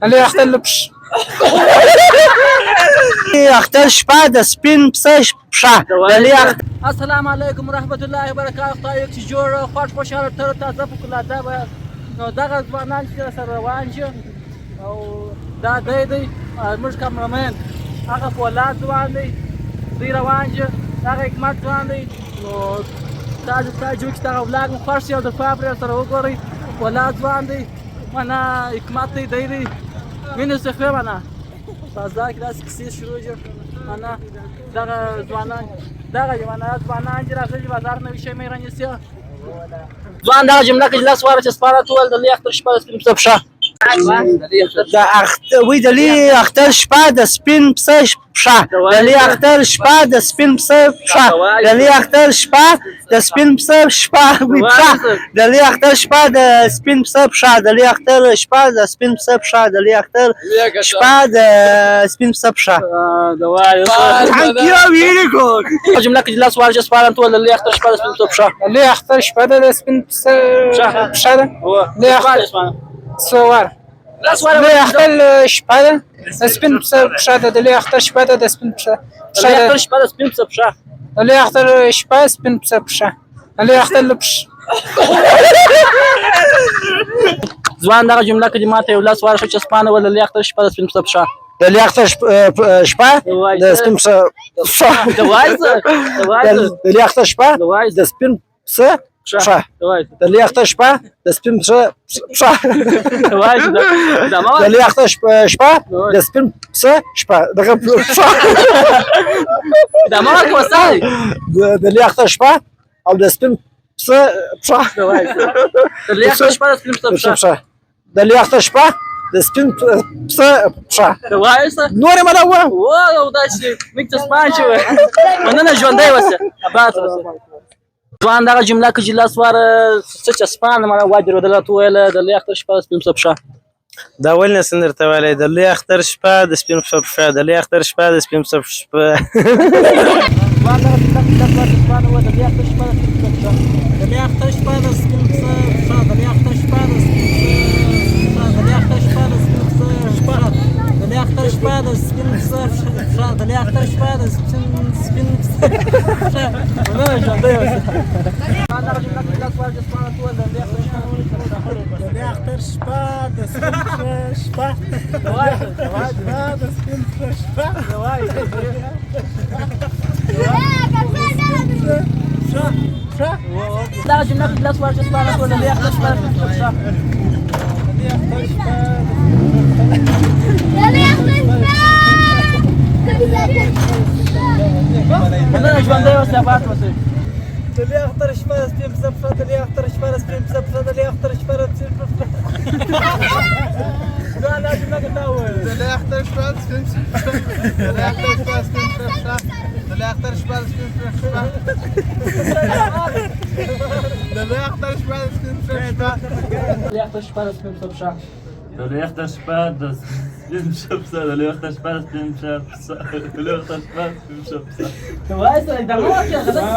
لوی اختر پښه. اختر شپه د سپین پسه پښه د لوی اختر. السلام علیکم ورحمت الله وبرکاته. خدای چې جوړ خوښ خوشاله تر تازه په کلاده به. نو دغه ځوانان چې سره روان شي او دا دی دی موږ کمرمین هغه فولاد ځوان دی، دوی روان شي، هغه حکمت ځوان دی. نو تاسو تاسو چې دغه ولاګ مو خوښ شي او د پا پرې سره وګورئ. فولاد ځوان دی، معنا حکمت دی، دی دی وینې څه معنا بازار کې داسې کیسې شروع شي. معنا دغه ځوانان دغه معنا ځوانان چې راغلي بازار نوی شی مې رانیسي. ځوان دغه جمله کې لاس واره چې سپاره تول د لوی اختر شپه د سپین پسه پښه. د اختر وی د لوی اختر شپه د سپین پسه پښه د لوی اختر شپه د سپین پسه پښه د لوی اختر شپه د سپین پسه شپه وی پښه د لوی اختر شپه د سپین پسه پښه د لوی اختر شپه د سپین پسه پښه د لوی اختر شپه د سپین پسه پښه. Thank you, very good. جمله کې لاس واره چې سپاره تول د لوی اختر شپه د سپین پسه پښه. لوی اختر شپه ده د سپین پسه پښه ده. لوی اختر څو وار لاس واره لوی اختر شپه ده د سپین پسه پښه ده. د لوی اختر شپه ده د سپین پسه پښه لوی ده. اختر شپه د سپین پسه پښه. د لوی اختر شپه سپین پسه پښه. د لوی اختر پښه. ځوان دغه جمله کې ماته یو لاس واره چې سپانه ول د لوی اختر شپه د سپین پسه پښه. د لوی اختر شپه د سپین پسه پښه. د وای څه د وای د لوی اختر شپه د سپین پسه پښه. د لوی اختر شپه د سپین پسه پښه. د وای د ما د لوی اختر شپه د سپین پسه شپه دغه پښه. د ما کوسای د لوی اختر شپه او د سپین پسه پښه. د وای د لوی اختر شپه د سپین پسه پښه. پښه د لوی اختر شپه د سپین پسه پښه. د وای څه نور مله و و او دا چې موږ ته سپان شو. مننه، ژوندی اوسه، اباد اوسه. ځوان دغه جمله کې چې لاس واره څه چې سپان مړه واجر ودله تو ویل د لوی اختر شپه د سپین پسه پښه. دا ولې نه سم درته ویلی؟ د لوی اختر شپه د سپین پسه پښه، د لوی اختر شپه د سپین پسه شپه. ځوان دغه جمله کې لاس واره سپان و د لوی اختر شپه د سپین پسه پښه. د لوی اختر شپه د سپین پسه پښه. د لوی اختر شپه د سپین پسه پښه. د لوی اختر شپه د سپین پسه پښه. د لوی اختر شپه د سپین پسه پښه. د لوی اختر شپه د سپین سپین پسه پښه. مننه، ژوندی اوسه. ځوان دغه جمله کې لاس واره سپان تو د لوی اختر شپه د لوی اختر شپه د سپین پسه شپه. د وای شپه د سپین پسه شپه. د وای پښه پښه. دغه جمله کې لاس واره سپان تو د لوی اختر شپه د سپین پسه پښه. د لوی اختر شپه مننه، ژوندی اوسه، اباد اوسه. د لوی اختر شپه د سپین پسه پښه. د لوی اختر شپه د سپین پسه پښه. د لوی اختر شپه د سپین پسه پښه. ځوان دا جمله کې تا وویل. د لوی اختر شپه د سپین پسه پښه. د لوی اختر شپه د سپین پسه پښه. د لوی اختر شپه د سپین پسه پښه. د لوی اختر شپه د سپین پسه پښه. د لوی اختر شپه د سپین پسه پښه. د لوی اختر شپه د سپین پسه پښه. د لوی اختر شپه د سپین پسه پښه. د لوی اختر شپه د سپین پسه پښه. د وای سره د مو کې غلط.